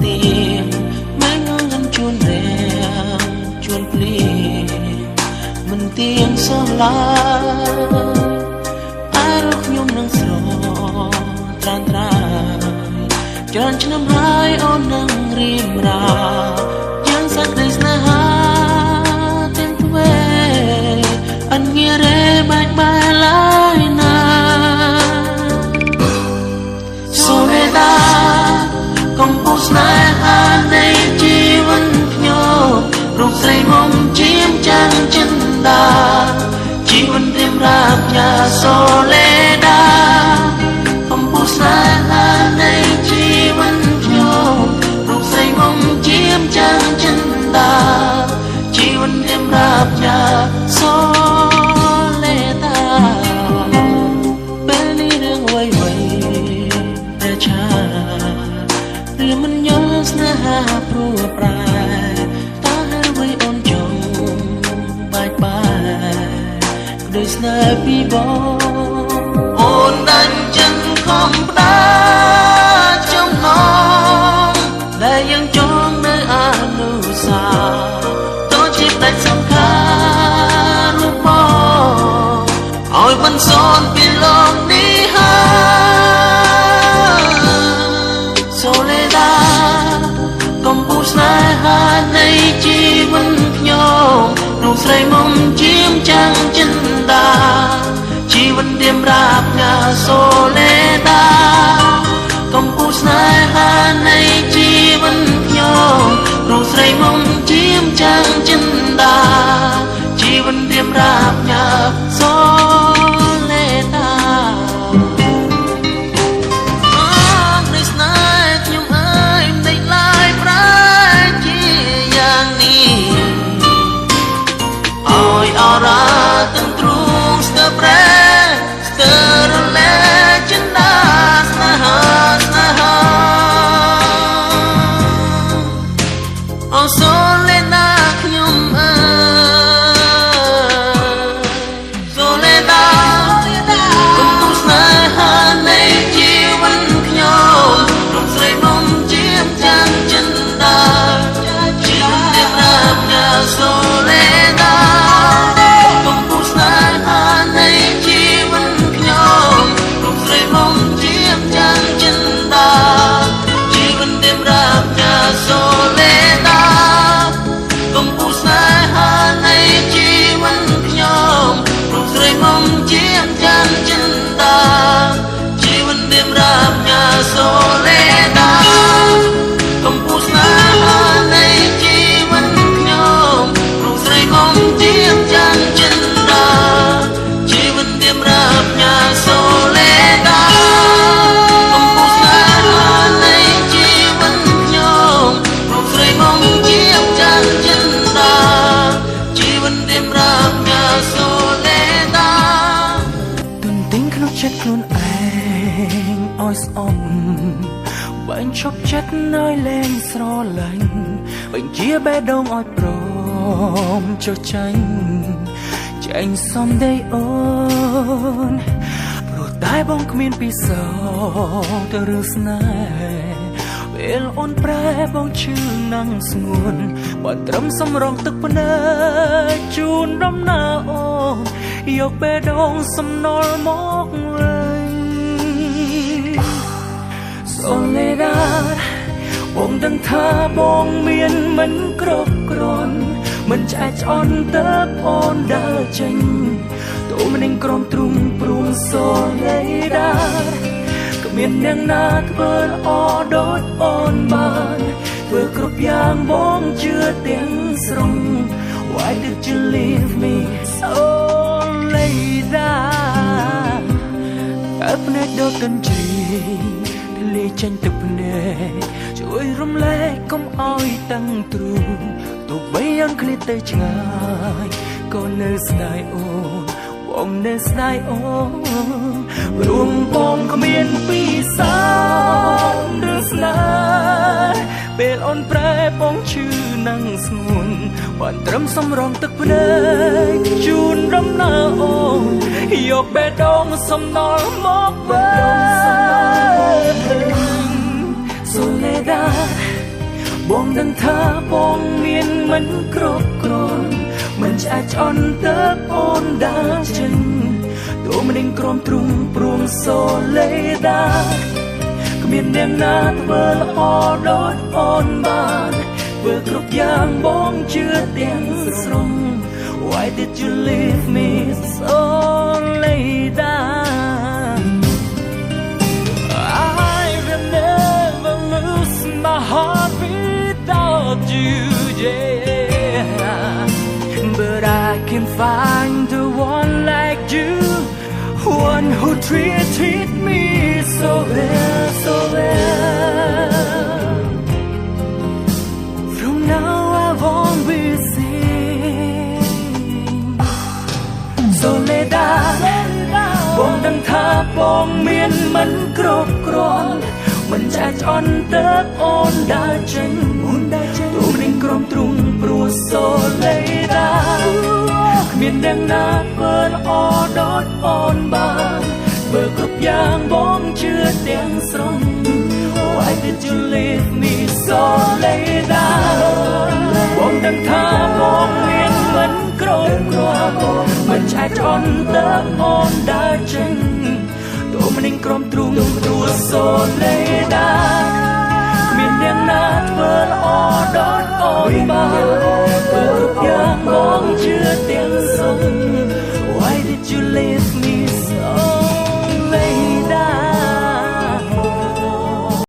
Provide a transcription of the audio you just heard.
នាងមែងងឹមជួនរាំជួនភ្លៀងមិនទៀងសោះឡើយអើខ្ញុំនឹងស្រត្រានត្រាយច្រើនឆ្នាំហើយអូននឹងរៀមរាយ៉ាងសក្តីស្នេហាទាំងទ្វេអនងារេបាច់បែឡើយណាសូលេដាកំពុងស្នេហានៃជីវិតខ្ញុំរូបស្រីមុំជាមចាំងចិន្តាជីវិតរៀមរាបយ៉ាសូលេដាកំពុងស្នេហានៃជីវិតខ្ញុំរូបស្រីមុំជាមចាំងចិន្តាជីវិតរៀមរាបយ៉ាសូលេដាពេលនេះរឿងអ្វីៗតែឆាឬមិនយល់ស្នេហាព្រោះប្រែតើអ្វីអូនចង់បាច់បែកដោយស្នេហ៍ពីបងអូនដាញ់ចិនខំផ្ដាចំណងដែលយើងចងនៅអនុសាតជាផ្ដាច់សំខាន់រូបមកឲ្យមិនសូនពីលោកនេះហើយសូលេដាកំពុងស្នេហានៃជីវិតខ្ញុំរូបស្រីមុំជាមចាំងចិន្តាជីវិតរៀមរាបញ៉ាសូលេដាកំពុងស្នេហានៃជីវិតខ្ញុំរូបស្រីមុំជាមចាំងចិន្តាជីវិតរៀមរាបញ៉ាសូលេដាអស្នេហ៍ខ្ញុំអើយមិនដេចឡើយប្រែជាយ៉ាងនេះឲ្យអរ៉ាទាំងទ្រូងស្ទើប្រែស្ទើរលែចិន្តាស្នេហាស្នេហាអូសូលេដាខ្ញុំអើយសូលេដាកំពុងស្នេហានៃជីវិតខ្ញុំរូបស្រីមុំជាមចាំងចិន្តាជីវិតរៀបរាប់ញ៉ាសូលេដាកំពុងស្នេហានៃជីវិតខ្ញុំរូបស្រីមុំជាមចាំងចិន្តាជីវិតរៀបរាប់ញ៉ាសូលេដាកំពុងស្នេហានៃជីវិតខ្ញុំរូបស្រីមុំជាមចាំងចិន្តាជីវិតរៀបរាប់ញ៉ាសូលេដាកំពុងស្នេហានៃជីវិតខ្ញុំរូបស្រីមុំជាមចាំងចិន្តាជីវិតរៀបរាប់ញ៉ាសូលេដាកំពុងស្នេហានៃជីវិតខ្ញុំរូបស្រីមុំជាមចាំងចិន្តាជីវិតរៀបរាប់ញ៉ាសូលេដាទន្ទិញក្នុងចិត្តខ្លួនឯងឲ្យស្អំបែងឈប់ចិត្តឲ្យលែងស្រឡាញ់បញ្ជាបេះដូងឲ្យព្រមចុះចាញ់ចែងសំដីអូនព្រោះតែបងគ្មានពិសោធន៍ទៅរឿងស្នេហ៍ពេលអូនប្រែបងឈឺណាំងស្ងួនបើត្រឹមសំរងទឹកភ្នែកជូនដំណើរអូនយកបេះដូងសំណល់មកវិញសូលេដាបងដឹងថាបងមានមិនគ្រប់គ្រាន់មិនឆ្អែតឆ្អន់ទៅអូនដើរចេញទូម្នឹងក្រុមទ្រុងព្រួងសូលេដាគ្មានអ្នកណាធ្វើល្អដូចអូនបានធ្វើគ្រប់យ៉ាងបងជឿទាំងស្រុង Why did you leave me សូលេដាអើភ្នែកដ៏កញ្ជ្រីទលាចេញទឹកភ្នែកជួយរំលែកកុំឲ្យតាំងទ្រូងទោះបីយ៉ាងឃ្លាតទៅឆ្ងាយក៏នៅស្ដាយអូនបងនៅស្ដាយអូនព្រោះបងគ្មានពិសោធន៍រឿងស្នេហ៍ពេលអូនប្រែបងឈឺណាំងស្ងួនបានត្រឹមសំរងទឹកភ្នែកជូនដំណើរអូនយកបេះដូងសំណល់មកវិញសូលេដា បងដឹងថាបងមានមិនគ្រប់គ្រាន់មិនឆ្អែតឆ្អន់ទៅអូនដើរចេញទូមនឹងក្រុមទ្រុងព្រួងសូលេដាគ្មានអ្នកណាធ្វើល្អដូចអូនបានធ្វើគ្រប់យ៉ាងបងជឿទាំងស្រុង Why did you leave me, Soledad? I will never lose my heart without you, yeah. But I can find the one like you, one who treated me so well, so well. From now I won't be seen. Soledad បងដឹងថាបងមានមិនគ្រប់គ្រាន់មិនឆ្អែតឆ្អន់ទៅអូនដើរចេញអូនដើរចេញទូនឹងក្រុមទ្រុងព្រោះសូលេដាគ្មានអ្នកណាធ្វើល្អដូចអូនបានធ្វើគ្រប់យ៉ាងបងជឿទាំងស្រុង Why did you leave me, Soledad? បងដឹងថាបងមានមិនគ្រប់គ្រាន់មិនឆ្អែតឆ្អន់ទៅអូនដើរចេញទូមនឹងក្រុមទ្រុងព្រោះសូលេដាគ្មានអ្នកណាធ្វើល្អដូចអូនបាន